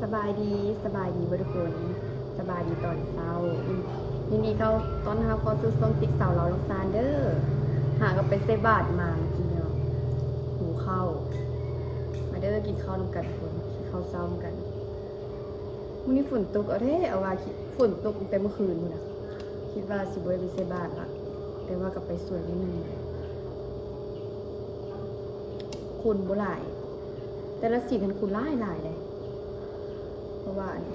ສະບາຍດີ ສະບາຍດີເບິດທຸກຄົນ ສະບາຍດີຕອນເຊົ້າ. ຍິນ ຍິນດີເຂົ້າ ຕ້ອນຮັບເຂົ້າສູ່ຊ່ອງຕິກສາວລາວລັກຊານເດີ. ຫາກໍໄປໃສ່ບາດມາເມື່ອກີ້ເນາະ ຫິວເຂົ້າ. ມາເດີ ກິນເຂົ້ານຳກັນທຸກຄົນ ກິນເຂົ້າເຊົ້ານຳກັນ. ມື້ນີ້ຝົນຕົກເອົາແທ້ເອົາວ່າ ຝົນຕົກຕັ້ງແຕ່ເມື່ອຄືນພຸ້ນນະ. ຄິດວ່າຊິບໍ່ໄດ້ໄປໃສ່ບາດລະ ແຕ່ວ່າກໍໄປຊ່ວຍໜ້ອຍໜຶ່ງ. ຄົນບໍ່ຫຼາຍ ແຕ່ລະສີຫັ້ນຄົນຫຼາຍໆເດ້ ເພາະວ່າອັນ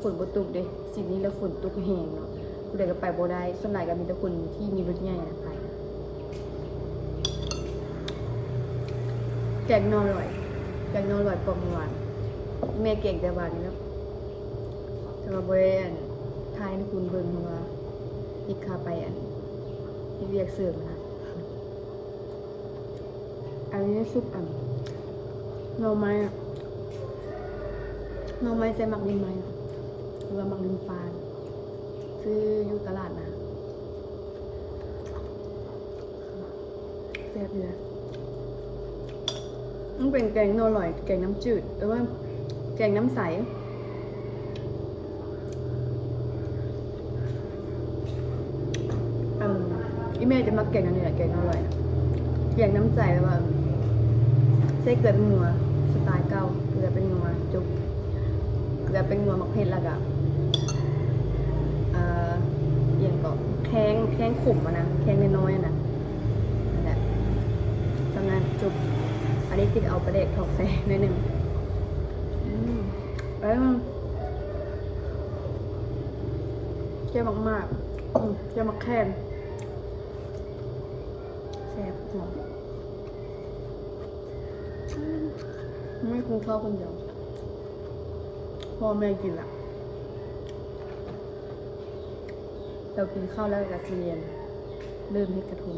ຝົນບໍ່ຕົກເດ້. ສີນີ້ລະຝົນຕົກແຮງເນາະ ຜູ້ໃດກໍໄປບໍ່ໄດ້. ສ່ວນຫຼາຍກໍມີແຕ່ຄົນທີ່ມີລົດໃຫຍ່ນະໄປ. ແກງໜໍ່ລອຍ ແກງໜໍ່ລອຍປອກເມື່ອວານ ແມ່ແກງແຕ່ວານນີ້ແລ້ວ ແຕ່ວ່າບໍ່ໄດ້ອັນ ຖ່າຍໃຫ້ທຸກຄົນເບິ່ງ ເພາະວ່າຕິກຄາໄປອັນ ເຮັດວຽກເສີມນະ. ອັນນີ້ຊຸບອັນ ໜໍ່ໄມ້ ໜໍ່ໄມ້ໃສ່ໝາກລິ້ນໄມ້ ຫຼືວ່າໝາກລິ້ນຟ້າ ຊື້ຢູ່ຕະຫຼາດນະ. ແຊບຢູ່ນະ ມັນເປັນແກງໜໍ່ລອຍ ແກງນ້ຳຈືດ ເອີ້ນວ່າແກງນ້ຳໃສ. ອັນ ອີ່ແມ່ຈະມັກແກງອັນນີ້ແຫຼະ ແກງໜໍ່ລອຍ ແກງນ້ຳໃສ ແບບວ່າໃສ່ເກືອແປ້ງນົວ ສະຕາຍເກົ່າ ເກືອແປ້ງນົວ ຈົບ. ເກືອແປ້ງນົວ ໝາກເຜັດ ແລ້ວກະ ເອີ ອີ່ຫຍັງເກາະ ແຄງ ແຄງຂົມຫັ້ນນະ ແຄງນ້ອຍໆຫັ້ນນະ ນັ້ນແຫຼະ ສ່ຳນັ້ນ ຈົບ. ອັນນີ້ຕິກເອົາປາແດກຖອກໃສ່ໜ້ອຍໜຶ່ງ. ອືມ ເອີ ແຈ່ວໝາກໝາກ ອືມ ແຈ່ວໝາກແຂ່ນ ແຊບ ຫອມ. ອືມ ມື້ນີ້ກິນເຂົ້າຄົນດຽວ ພໍ່ແມ່ກິນລະ. ເຮົາກິນເຂົ້າແລ້ວກະຊິເລີ່ມເຮັດກະທົງ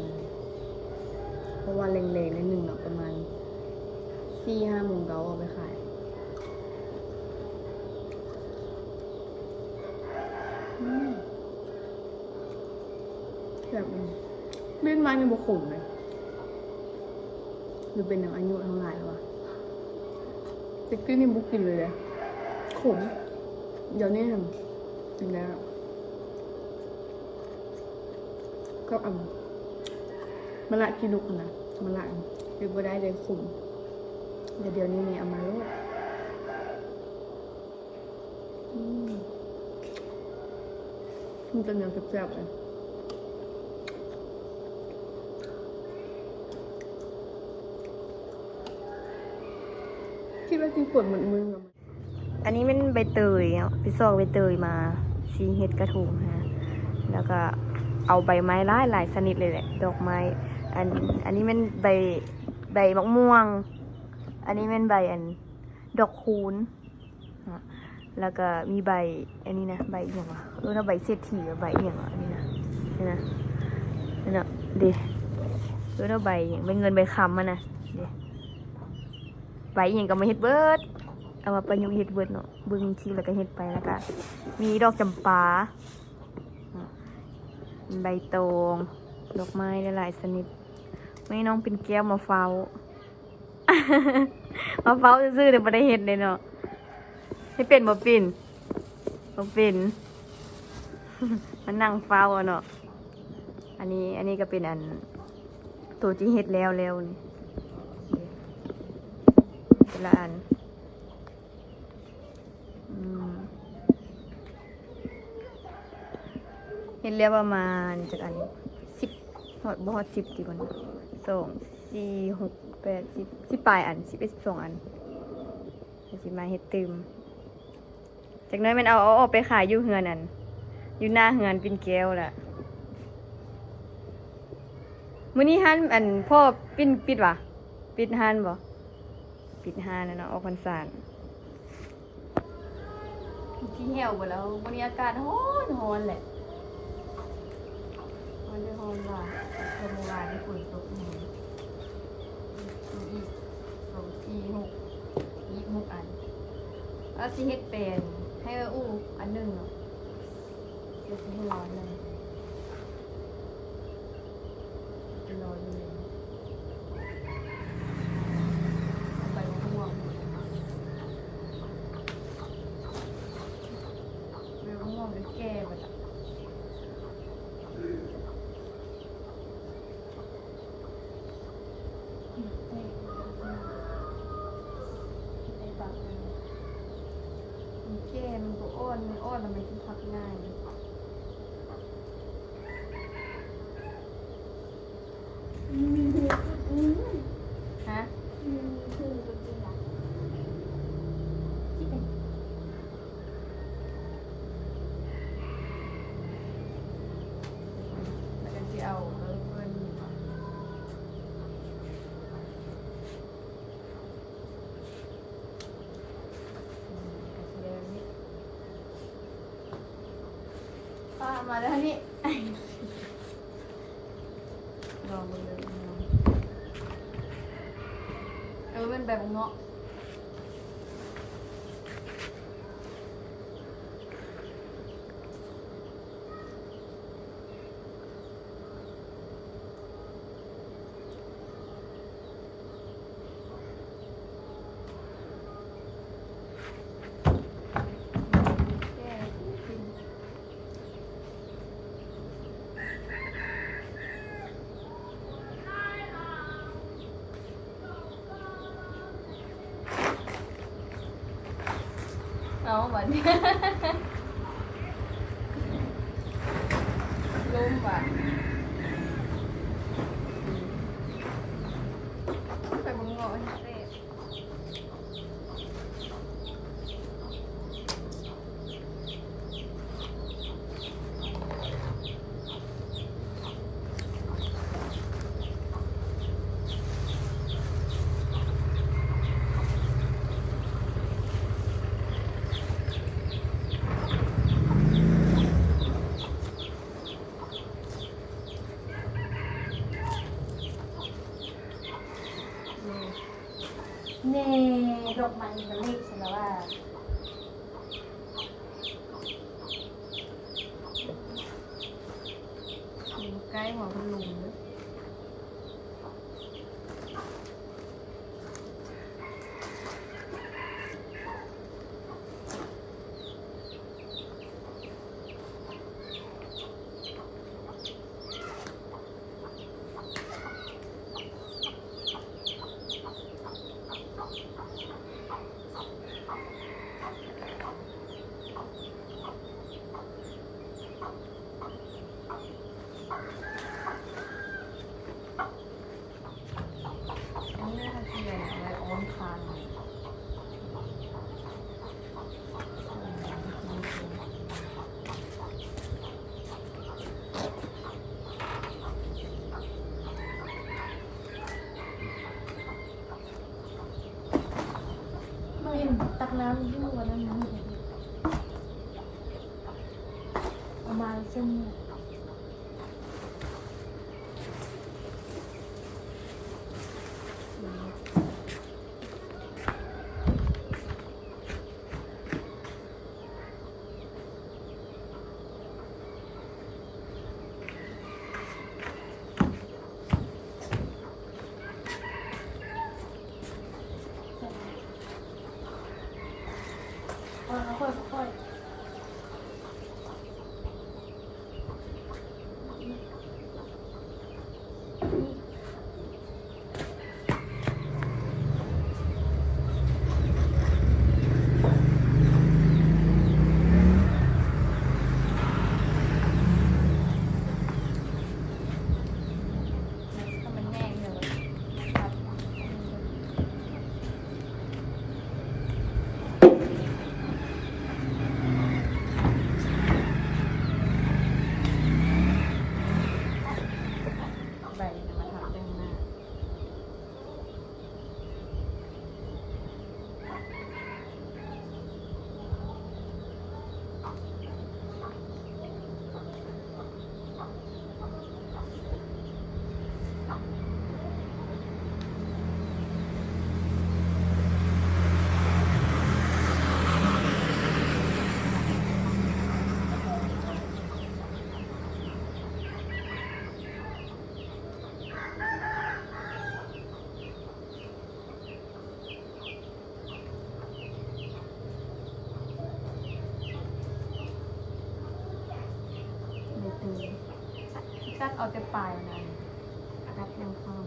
ເພາະວ່າແລງໆ ໜ້ອຍໜຶ່ງເນາະ ປະມານສີ່ຫ້າໂມງກໍເອົາອອກໄປຂາຍ. ອືມ ແຊບ ອືມ ລິ້ນໄມ້ນີ້ບໍ່ຂົມເລີຍ ຫຼືເປັນຫຍັງ ອາຍຸເຮົາຫຼາຍແລ້ວຫວາ? ແຕ່ກີ້ນີ້ບໍ່ກິນເລີຍເດ້ ຂົມ ດຽວນີ້ຫັ້ນກິນໄດ້ແລ້ວ ກັບອັນ ມະລະຂີ້ນົກຫັ້ນນະ ມະລະກິນບໍ່ໄດ້ເລີຍ ຂົມ ແຕ່ດຽວນີ້ແມ່ເອົາມາໂລດ. ອືມ ມັນເປັນແນວແຊບໆ ເລີຍ ຄິດວ່າຊິຝົນໝົດເມືອງແລ້ວ. ອັນນີ້ແມ່ນໃບເຕີຍເນາະ ໄປຊອກໃບເຕີຍມາ ຊິເຮັດກະທົງຫັ້ນນະ ແລ້ວກະເອົາໃບໄມ້ຫຼາຍໆຊະນິດເລີຍແຫຼະ ດອກໄມ້ ອັນ ອັນນີ້ແມ່ນໃບ ໃບໝາກມ່ວງ ອັນນີ້ແມ່ນໃບອັນ ດອກຄູນເນາະ ແລ້ວກະມີໃບ ອັນນີ້ນະ ໃບອີ່ຫຍັງຫວາ ເອີ້ນວ່າໃບເສດຖີ ໃບອີ່ຫຍັງຫວາ ອັນນີ້ນະ ນີ້ນະ ນີ້ນະ ເດ້ ເອີ້ນວ່າໃບອີ່ຫຍັງ ໃບເງິນໃບຄຳຫັ້ນນະ ເດ້ ໃບອີ່ຫຍັງກໍມາເຮັດເບິດ ເອົາມາປະຍຸກເຮັດເບິດເນາະ ເບິ່ງຄລິບແລ້ວກໍເຮັດໄປ ແລ້ວກະມີດອກຈຳປາ ໃບຕອງ ດອກໄມ້ຫຼາຍໆຊະນິດ. ມື້ນີ້ນ້ອງປິ່ນແກ້ວມາເຝົ້າ ມາເຝົ້າຊື່ໆ ແຕ່ບໍ່ໄດ້ເຮັດເດ້ເນາະ. ເຮັດເປັນບໍ່? ປິ່ນ ບໍ່ເປັນ ມານັ່ງເຝົ້າເນາະ. ອັນນີ້ ອັນນີ້ກໍເປັນອັນ ໂຕທີ່ເຮັດແລ້ວແລ້ວນີ້ ແຕ່ລະອັນ ອືມ ເຮັດແລ້ວປະມານຈັກອັນ ສິບ ຮອດ ບໍ່ຮອດສິບຕິ ມັນ ສອງ ສີ່ ຫົກ ແປດ ສິບ ສິບປາຍອັນ ສິບເອັດ ສິບສອງອັນ. ດຽວຊິມາເຮັດຕື່ມ ຈັກໜ້ອຍແມ່ນເອົາ ເອົາອອກໄປຂາຍຢູ່ເຮືອນອັນ ຢູ່ໜ້າເຮືອນປິ່ນແກ້ວລະ. ມື້ນີ້ຮ້ານອັນພໍ່ປິ່ນປິດຫວາ? ປິດຮ້ານບໍ່? ປິດຮ້ານແລ້ວເນາະ ອອກພັນສາ. ຊິແຫ້ວເບິດແລ້ວ ມື້ນີ້ອາກາດຮ້ອນ ຮ້ອນແຫຼະ ມັນໄດ້ຮ້ອນວ່າ ເມື່ອວານນີ້ຝົນຕົກອີກ ອີກ ສອງ ສີ່ ຫົກ ອີກຫົກອັນ ແລ້ວຊິເຮັດແປນໃຫ້ເອື້ອອູ້ອັນໜຶ່ງເນາະ. ເຮັດໃຫ້ຮ້ອນເລີຍ ເປັນຮ້ອນເລີຍ ເອົາໃບມະມ່ວງ. ແກ່ມັນກໍອ່ອນ ມັນອ່ອນແລ້ວມັນຊິພັບງ່າຍ. ຮະ? ແລ້ວກໍຊິເອົາເບິ່ງເພິ່ນ. ປ້າມາແລ້ວນີ້ ລອງເບິ່ງເດີ. ເອີ ແມ່ນໃບບັກເງາະ. ເອົາບັດນີ້ ລົມບາດ ໄປເບິ່ງເງາະແທ້. ແນ່ ດອກໄມ້ກໍເລັກຊັ້ນລະວ່າ. ຢູ່ໃກ້ຫົວພັດລົມເດີ. ອັນນີ້ມັນຊິແມ່ນໄວ້ອ້ອມຂ້າງ. ແມ່ນ ຕັກນ້ຳຢູ່ອັນນັ້ນ ເອົາມາເສັ້ນ. ຄ່ອຍໆ ຄ່ອຍໆ. ໃບນີ້ນະມາທາໃສ່ຂ້າງໜ້າ. ໃບເຕີຍ ຕັດເອົາແຕ່ປາຍມັນ ຕັດແນວຂ້າງ.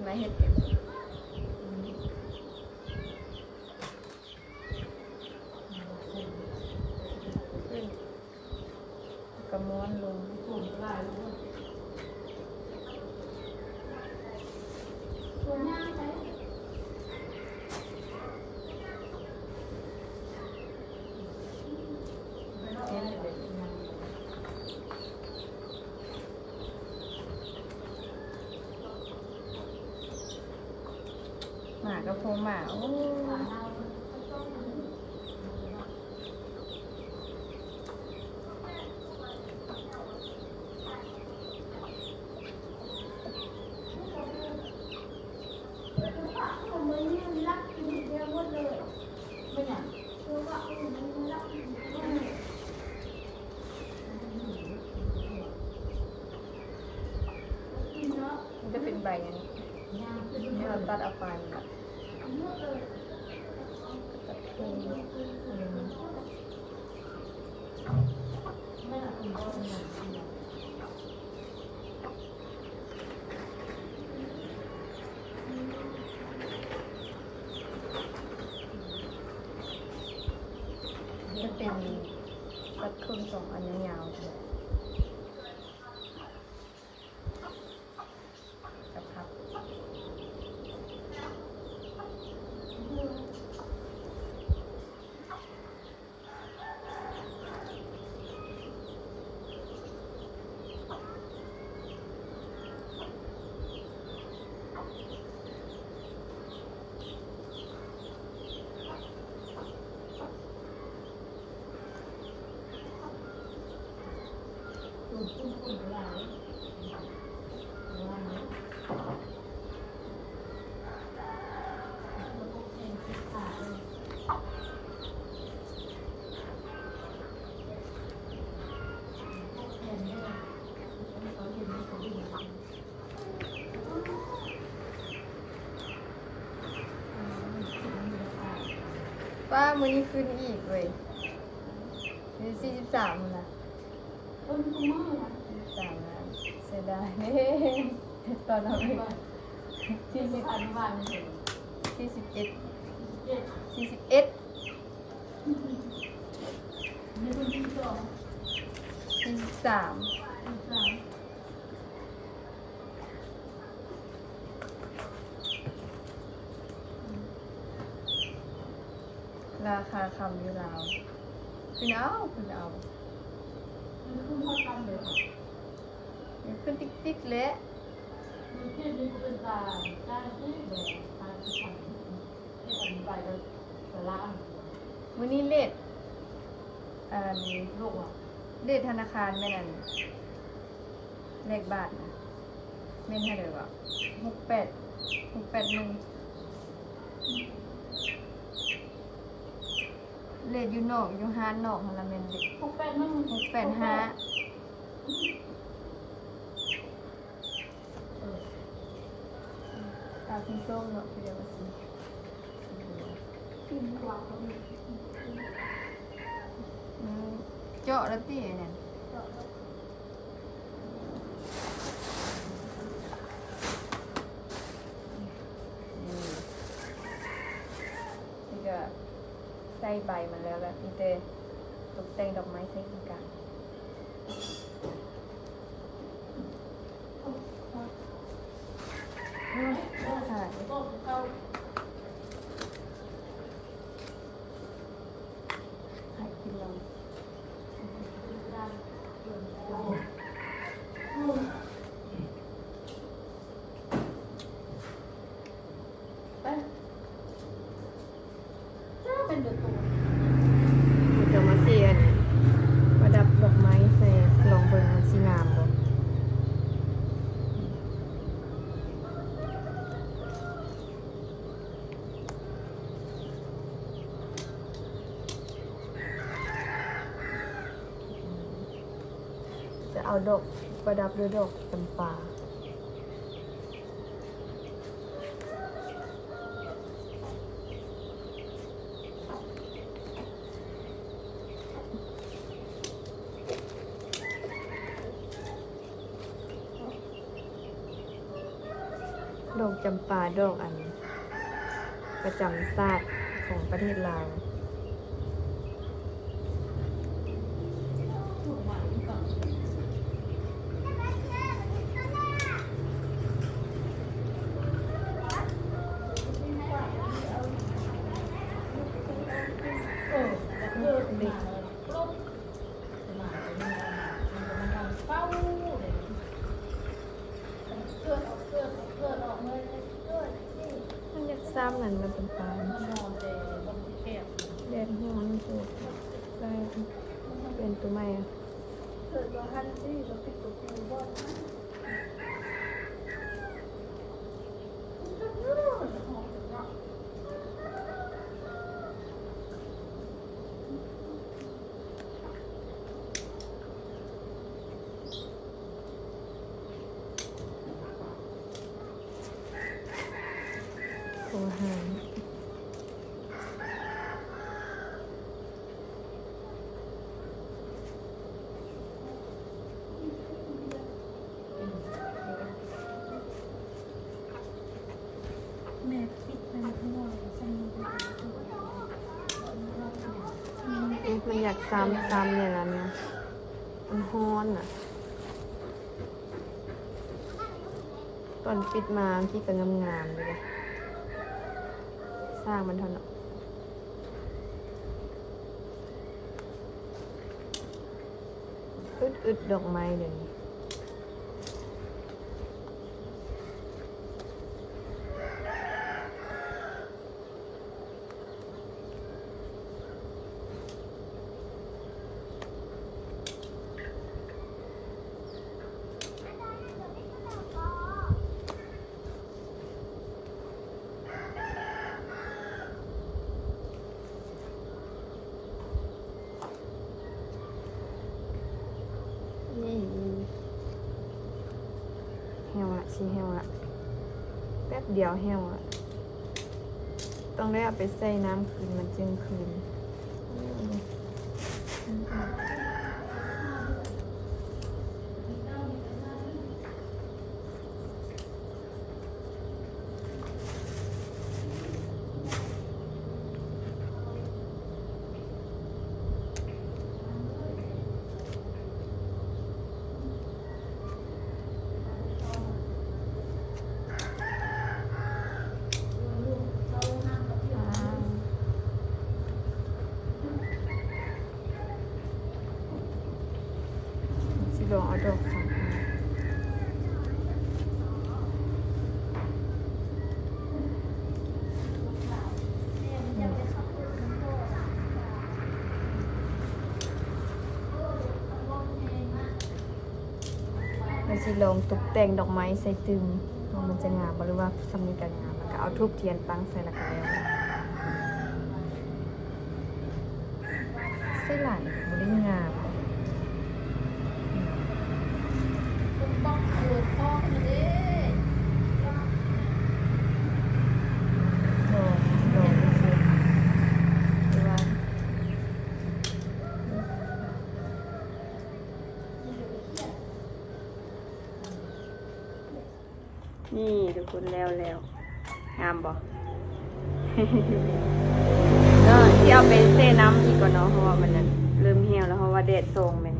ມາເຮັດເອງ ກະມ້ວນລົງ. ໝາກະໂພໝາ ໂອ້. ມັນຈະເປັນໃບອັນນີ້ ທີ່ເຮົາຕັດເອົາໄປນີ້ແຫຼະ. ຈະເປັນຕັດເຄິ່ງສອງອັນຍາວໆ. ກະພັບ. ປ້າ ມື້ນີ້ຂຶ້ນອີກເວີຍ ຢູ່ສີ່ສິບສາມພຸ້ນນະ. ຄົນທຸກມື້ນະ ສີ່ສິບສາມນະ ເສຍດາຍເດ້ ຕອນເຮົາເຮັດ ສີ່ສິບ ອັນວານນີ້ ສີ່ສິບເອັດ ສີ່ສິບເອັດ ສີ່ສິບເອັດ ໃນຄົນທີສອງ ສີ່ສິບສາມ ສີ່ສິບສາມ. ລາຄາຄຳຢູ່ລາວ ຂຶ້ນເອົາ ຂຶ້ນເອົາ ມັນຂຶ້ນຮອດຄຳເລີຍ ມັນຂຶ້ນຕິກໆແຫຼະ. ຢູ່ເຂດນີ້ກໍເປັນຕາຈ່າຍອີກແຫຼະ ຫ້າສິບພັນ ເຮັດອັນໃບລະລ້ານ. ມື້ນີ້ເລດ ອັນ ໂລກວ່າ ເລດທະນາຄານແມ່ນອັນ ເລກບາດນະ ແມ່ນເທົ່າໃດວະ? ຫົກແປດ ຫົກແປດໜຶ່ງ. ເລດຢູ່ນອກ ຢູ່ຮ້ານນອກຫັ້ນລະແມ່ນເດ ຫົກແປດໜຶ່ງ ຫົກແປດຫ້າ. ຕາສີສົ້ມເນາະ ຄືດຽວວ່າສີ ສີເຫຼືອງ ສີເຫຼືອງ ອືມ ເຈາະແລ້ວຕິອັນນັ້ນ? ເຈາະແລ້ວ. ນີ້ ນີ້ກະໃສ່ໃບມັນແລ້ວ ແລ້ວມີແຕ່ຕົກແຕ່ງດອກໄມ້ໃສ່ກາງ. ໄປ ເຈົ້າເປັນເດີໂຕ ເຈົ້າມາຊິອັນປະດັບດອກໄມ້ໃສ່ ລອງເບິ່ງວ່າຊິງາມບໍ່. ຈະເອົາດອກປະດັບດ້ວຍດອກຈຳປາ. ເ ດອກຈຳປາ ດອກອັນປະຈຳຊາດຂອງປະເທດລາວ. ມັນຢາກຊ້ຳນັ້ນນະ ເປັນປານ ແດດຮ້ອນໂພດ ໄດ້ປ່ຽນໂຕໃໝ່. ໂທຫາ ມັນຢາກຊ້ຳ ຊ້ຳແນວນັ້ນນະ ມັນຮ້ອນນະ. ຕອນປິດມາ ທີ່ກໍງາມໆຢູ່ເດ ສ້າງມັນເທາະເນາະ. ອຶດໆ ດອກໄມ້ດຽວນີ້. ນີ້ ແຫ້ວລະ ຊິແຫ້ວລະ ແປັບດຽວແຫ້ວລະ. ຕ້ອງໄດ້ເອົາໄປແຊ່ນ້ຳຄືນ ມັນຈຶ່ງຄືນ. ຊິລອງເອົາດອກສຳຄັນ ແລ້ວຊິລອງຕົກແຕ່ງດອກໄມ້ໃສ່ຕື່ມ ວ່າມັນຈະງາມບໍ່ ຫຼືວ່າສ່ຳນີ້ກະງາມ. ແລ້ວກະເອົາທູບທຽນຕັ້ງໃສ່ ແລ້ວກະແລ້ວ. ໃສ່ຫຼາຍບໍ່ໄດ້ງາມ. ນີ້ທຸກຄົນ ແລ້ວແລ້ວ ງາມບໍ່? ເນາະ ຊິເອົາໄປແຊ່ນ້ຳອີກກ່ອນເນາະ ເພາະວ່າມັນນັ້ນເລີ່ມແຫ້ວແລ້ວ ເພາະວ່າແດດສ່ອງແມ່ນ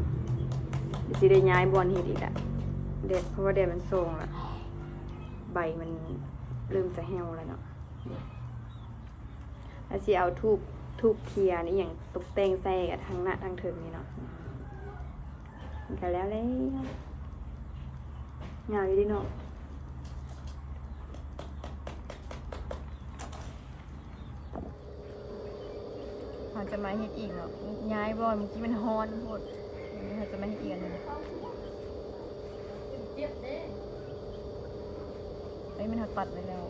ຊິໄດ້ຍ້າຍບ່ອນເຮັດອີກລະ ແດດ ເພາະວ່າແດດມັນສ່ອງລະ ໃບມັນເລີ່ມຈະແຫ້ວແລ້ວເນາະ. ແລ້ວຊິເອົາທູບ ທູບທຽນອີ່ຫຍັງຕົກແຕ່ງໃສ່ກັບທາງໜ້າທາງເທິງນີ້ເນາະ. ມັນກະແລ້ວແລ້ວ ງາມຢູ່ເດເນາະ. ເຮົາຈະມາເຮັດອີກເນາະ ຍ້າຍບ່ອນ ເມື່ອກີ້ມັນຮ້ອນໂພດ. ເຮົາຈະມາເຮັດອີກອັນໜຶ່ງ. ເອີຍ ມັນເຮົາຕັດໄວ້ແລ້ວ.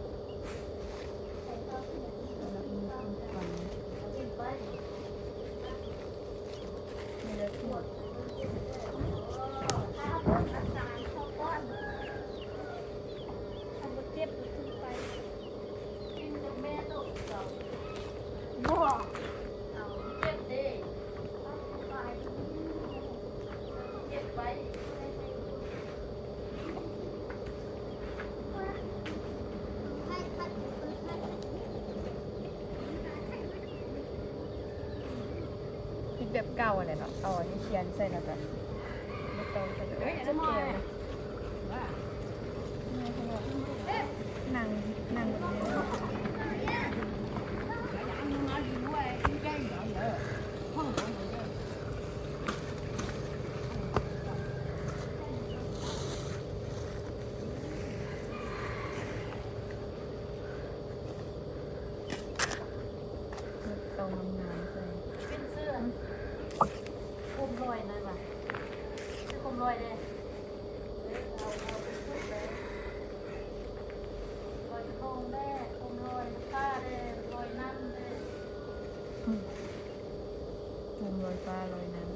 ແບບເກົ່າຫັ້ນແຫຼະເນາະ ເອົາອັນນີ້ຂຽນໃສ່ ແລ້ວກໍບໍ່ຕ້ອງໃສ່ ເອີຍ ແກ້ວນະ ນັ່ງ ນັ່ງແບບນີ້ເນາະ. ເຮັດເຕົາງາມໆໃສ່ ເປັນເສື້ອໂຄມລອຍນັ້ນຫວາ ເສື້ອໂຄມລອຍເດ້ ເອີ ເອົາ ເອົາເປັນຊຸດເລີຍ ລອຍກະທົງແດ່ ໂຄມລອຍຟ້າແດ່ ລອຍນ້ຳແດ່ ອືມ ໂຄມລອຍຟ້າລອຍນ້ຳ.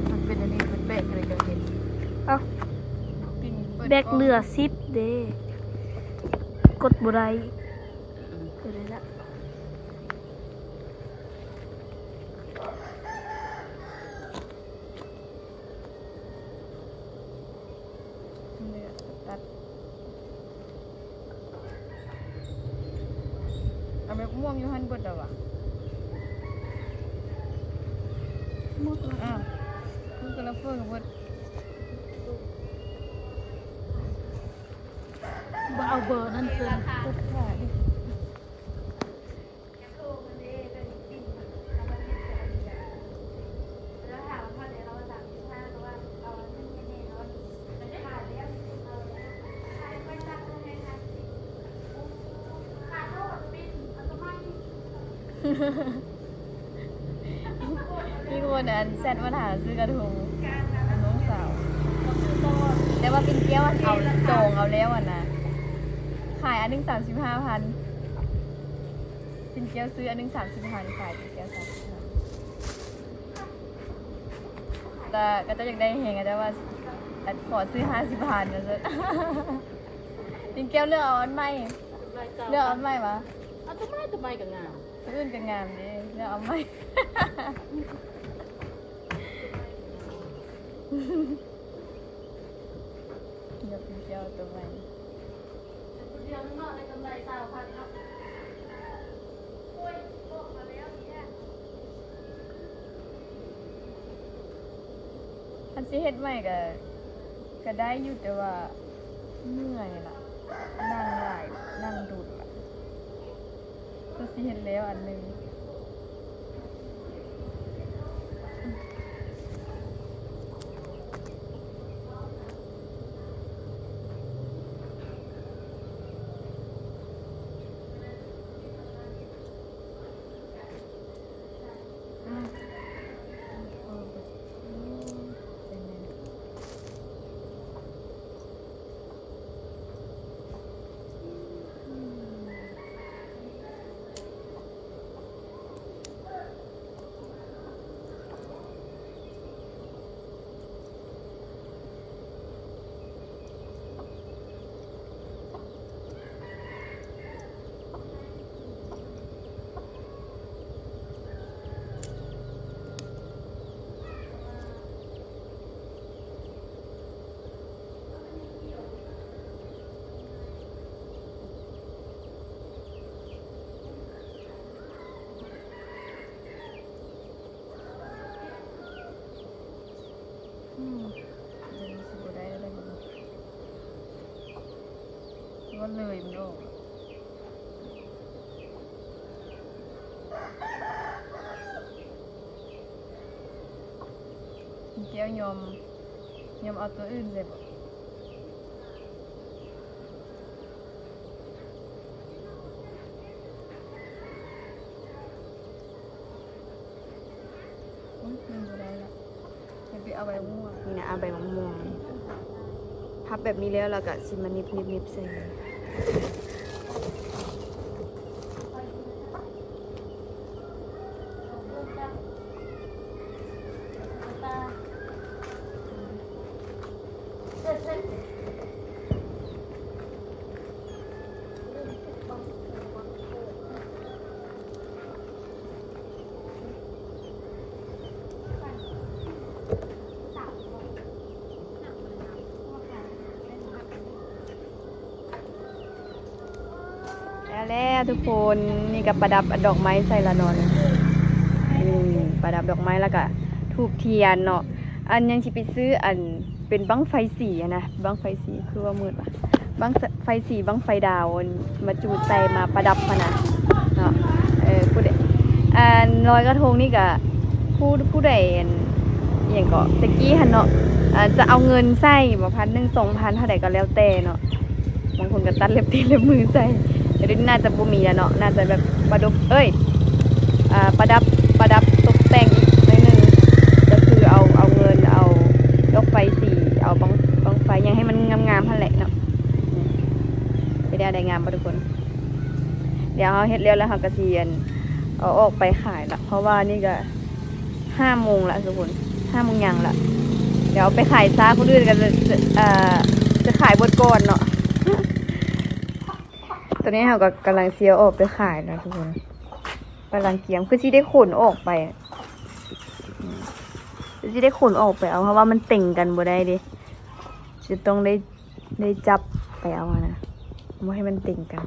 ມັນເປັນອັນນີ້ ເປັນແປະ ກໍເລີຍຈະເຫັນ ເອົ້າ ແບັກເຫຼືອສິບເດ້ ກົດບໍ່ໄດ້ ອືມ ເອີ ໄດ້ລະ. ນີ້ແຫຼະ ຕັດ ເອົາແມັກມ່ວງຢູ່ຫັ້ນເບິດແລ້ວຫວາ ໝົດແລ້ວ ອ້າວ ຄືກະລາເຟີກັບເບິດ ບໍ່ເອົາເບີນັ້ນເຊິ່ງ ຕັດຂາຍ. ມີຄົນອັນແຊັດມາຖາມຊື້ກະທົງ ອັນນ້ອງສາວ ແຕ່ວ່າປິ່ນກ້ຽວອັນເອົາ ຈອງເອົາແລ້ວຫັ້ນນະ ຂາຍອັນໜຶ່ງສາມສິບຫ້າພັນ. ປິ່ນກ້ຽວຊື້ອັນໜຶ່ງສາມສິບພັນ ຂາຍປິ່ນກ້ຽວສາມສິບພັນ ແຕ່ເຂົາເຈົ້າຢາກໄດ້ແຮງ ເຂົາເຈົ້າວ່າ ອັນ ຂໍຊື້ຫ້າສິບພັນ ວ່າຊັ້ນ. ປິ່ນກ້ຽວເລືອກເອົາອັນໃໝ່ ເລືອກເອົາອັນໃໝ່ຫວາ ເອົາຕົວໃໝ່ ຕົວໃໝ່ກໍງາມ ຕົວອື່ນກໍງາມເດ້ ເລືອກເອົາໃໝ່ ເລືອກ ເລືອກເອົາຕົວໃໝ່. ຄັນຊິເຮັດໃໝ່ກະ ກະໄດ້ຢູ່ ແຕ່ວ່າເມື່ອຍລະ ນັ່ງຫຼາຍ ນັ່ງດົນລະ. ຄືຊິເຮັດແລ້ວອັນໜຶ່ງ. ອືມ ດຽວນີ້ຊິບໍ່ໄດ້ແລ້ວເດ້ ເພາະວ່າເລີຍມັນອອກ. ແກ້ວຍອມ ຍອມເອົາຕົວອື່ນໃສ່ບໍ? ໂອ້ຍ ມັນບໍ່ໄດ້ລະ ຢ່າໄປເອົາໃບມ່ວງ. ນີ້ນະ ເອົາໃບມະມ່ວງ ພັບແບບນີ້ແລ້ວ ແລ້ວກະຊິມາໜິບໆໆໃສ່. ເ ແລ້ວທຸກຄົນ ນີ້ກໍປະດັບດອກໄມ້ໃສ່ລະເນາະ ນີ້ ນີ້ປະດັບດອກໄມ້ ແລ້ວກໍທູບທຽນເນາະ. ອັນຍັງຊິໄປຊື້ ອັນເປັນບັ້ງໄຟສີຫັ້ນນະ ບັ້ງໄຟສີ ຄືວ່າມືດວະ ບັ້ງໄຟສີ ບັ້ງໄຟດາວ ອັນມາຈູດໃສ່ ມາປະດັບຫັ້ນນະເນາະ. ເອີ ຜູ້ໃດ ອັນລອຍກະທົງນີ້ກະ ຜູ້ ຜູ້ໃດ ອັນ ອີ່ຫຍັງເກາະ ແຕ່ກີ້ຫັ້ນເນາະ ອາ ຈະເອົາເງິນໃສ່ບໍ່ ພັນໜຶ່ງ ສອງພັນ ເທົ່າໃດກໍແລ້ວແຕ່ເນາະ. ບາງຄົນກໍຕັດເລັບຕີນເລັບມືໃສ່ ແຕ່ດຽວນີ້ໜ້າຈະບໍ່ມີແລ້ວເນາະ ໜ້າຈະແບບປະດັບ ເອີຍ ອາ ປະດັບ ປະດັບຕົກແຕ່ງອີກໜ້ອຍໜຶ່ງ ກໍຄືເອົາ ເອົາເງິນ ເອົາດອກໄຟສີ ເອົາບັ້ງ ບັ້ງໄຟຫຍັງໃຫ້ມັນງາມໆ ຫັ້ນແຫຼະເນາະ. ເຮັດແນວໃດງາມບໍ່ທຸກຄົນ? ດຽວເຮົາເຮັດແລ້ວ ແລ້ວເຮົາກໍຊິ ອັນ ເອົາອອກໄປຂາຍລະ ເພາະວ່ານີ້ກໍ ຫ້າໂມງລະທຸກຄົນ ຫ້າໂມງຫຍັງລະ. ດຽວເອົາໄປຂາຍຊ້າຄົນອື່ນກໍຈະ ຈະ ເອີ ຈະຂາຍເບິດກ່ອນເນາະ. ຕອນນີ້ເຮົາກໍກຳລັງຊິເອົາອອກໄປຂາຍນະທຸກຄົນ ກຳລັງກຽມ ຄືຊິໄດ້ຂົນອອກໄປ ຄືຊິໄດ້ຂົນອອກໄປເອົາ ເພາະວ່າມັນເຕັງກັນບໍ່ໄດ້ເດ້ ຈະຕ້ອງໄດ້ ໄດ້ຈັບໄປເອົາຫັ້ນນະ ບໍ່ໃຫ້ມັນເຕັງກັນ.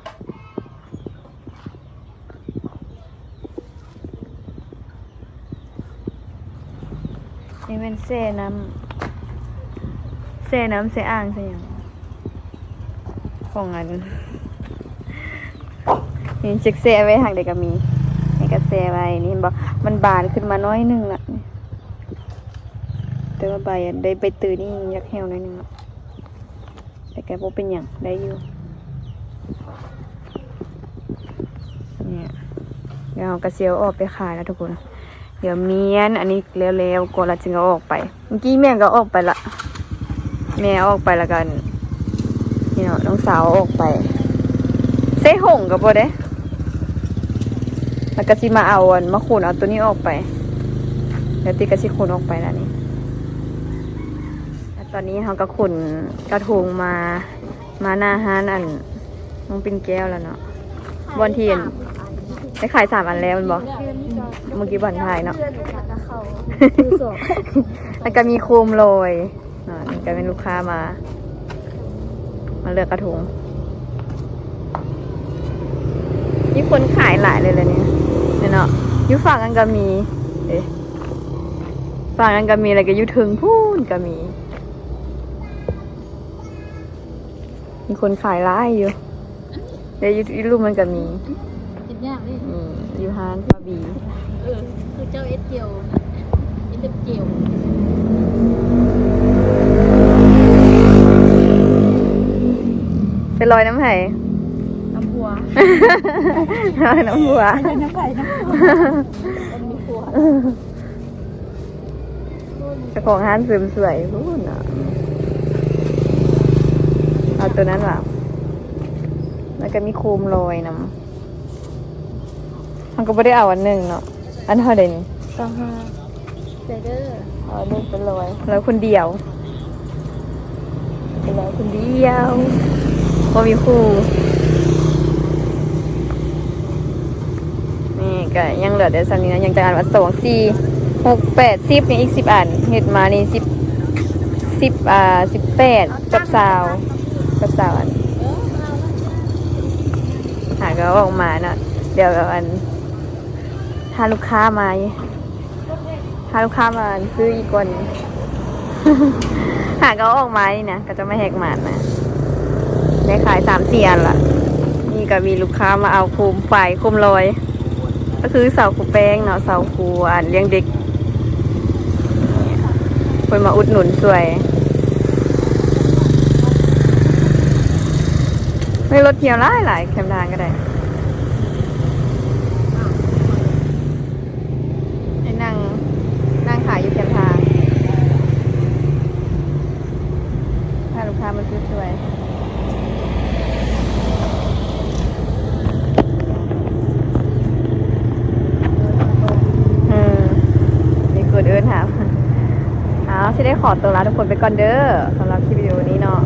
ນີ້ແມ່ນແຊ່ນ້ຳ ແຊ່ນ້ຳ ແຊ່ອ່າງ ແຊ່ຫຍັງ ຂອງອັນ ນີ້ຈັກແຊ່ໄວ້ທາງໃດກໍມີ ນີ້ກໍແຊ່ໄວ້ ນີ້ເຫັນບໍ່ ມັນບານຂຶ້ນມາໜ້ອຍໜຶ່ງລະ ແຕ່ວ່າໃບ ໄດ້ໃບເຕີຍນີ້ຍັງຢາກແຫ້ວໜ້ອຍໜຶ່ງເນາະ. ແຕ່ກໍບໍ່ເປັນຫຍັງ ໄດ້ຢູ່ ນີ້ ດຽວເຮົາກໍຊິເອົາອອກໄປຂາຍແລ້ວທຸກຄົນ. ດຽວມ້ຽນອັນນີ້ແລ້ວໆ ກ່ອນ ແລ້ວຈຶ່ງເອົາອອກໄປ. ເມື່ອກີ້ແມ່ກໍອອກໄປລະ ແມ່ອອກໄປ ແລ້ວກໍ ນີ້ເນາະ ນ້ອງສາວອອກໄປ ໃສ່ຖົງກໍບໍ່ໄດ້ ແລ້ວກໍຊິມາເອົາ ອັນ ມາຂົນເອົາໂຕນີ້ອອກໄປ ແລ້ວຕິກໍຊິຂົນອອກໄປລະນີ້. ແລ້ວຕອນນີ້ເຮົາກໍຂົນກະທົງມາ ມາໜ້າຮ້ານອັນນ້ອງປິ່ນແກ້ວແລ້ວເນາະ ບ່ອນທີ່ອັນ ໄດ້ຂາຍສາມອັນແລ້ວແມ່ນບໍ່? ເມື່ອກີ້ບ່ອນຖ່າຍເນາະ ແລ້ວກໍມີໂຄມລອຍເນາະ ນີ້ກໍແມ່ນລູກຄ້າມາ ມາເລືອກກະທົງ ມີຄົນຂາຍຫຼາຍເລີຍລະນີ້ ແມ່ນເນາະ ຢູ່ຝັ່ງນັ້ນກໍມີ ເດ້ ຝັ່ງນັ້ນກໍມີ ແລ້ວກໍຢູ່ເທິງພຸ້ນກໍມີ ມີຄົນຂາຍຫຼາຍຢູ່ ແຕ່ຢູ່ ຢູ່ລຸ່ມມັນກໍມີ ເຮັດຍາກເດ້ ນີ້ຢູ່ຮ້ານບາບີ ເອີ ຄືເຈົ້າເອັດກຽວ ເຮັດແບບກຽວ ໄປລອຍນຳໃຜ? ນຳຜົວ ລອຍນຳຜົວ ນຳໃຜ? ນຳຜົວ. ເຈົ້າຂອງຮ້ານເສີມສວຍພຸ້ນເນາະ ເອົາໂຕນັ້ນຫວາ ແລ້ວກໍມີໂຄມລອຍນຳ ເຮົາກໍບໍ່ໄດ້ເອົາອັນໜຶ່ງເນາະ ອັນເທົ່າໃດນີ້? ຊາວຫ້າ ໃສ່ເດີ ເອົາອັນໜຶ່ງເປັນຮ້ອຍ ແລ້ວຄົນດຽວ ເປັນລາວຄົນດຽວ ບໍ່ມີຄູ່ ນີ້ກໍຍັງເຫຼືອແຕ່ສ່ຳນີ້ນະ ຍັງຈັກອັນວະ ສອງ ສີ່ ຫົກ ແປດ ສິບ ຍັງອີກສິບອັນ ເຮັດມານີ້ ສິບ ສິບ ອ່າ ສິບແປດ ກັບ ຊາວ ກັບ ຊາວ ອັນ ຫາກໍເອົາອອກມາເນາະ ດຽວແບບອັນ ຖ້າລູກຄ້າມາ ຖ້າລູກຄ້າມາຊື້ອີກກ່ອນ ຫາກໍເອົາອອກມານີ້ນະ ກໍຈະມາແຫກໝານນະ ໄດ້ຂາຍສາມສີ່ອັນລະ ນີ້ກໍມີລູກຄ້າມາເອົາໂຄມໄຟ ໂຄມລອຍ ກໍຄືເສົາຄູແປ້ງເນາະ ເສົາຄູອັນລ້ຽງເດັກ ເພິ່ນມາອຸດໜູນຊ່ວຍ ມີລົດທ່ຽວຫຼາຍໆ ແຄມທາງກໍໄດ້. ໄປນັ່ງ ນັ່ງຂາຍຢູ່ແຄມທາງ ພາລູກຄ້າມາຊື້ຊ່ວຍ ເອີ ມີຄົນເອີ້ນຫາ. ເອົາ ຊິໄດ້ຂໍຕົວລາທຸກຄົນໄປກ່ອນເດີ ສຳລັບຄລິບວິດີໂອນີ້ເນາະ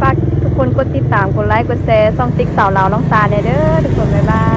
ຝາກທຸກຄົນກົດຕິດຕາມ ກົດໄລ ກົດແຊ ຊ່ອງຕິກສາວລາວນ້ອງຊາແດ່ເດີທຸກຄົນ ບາຍບາຍ.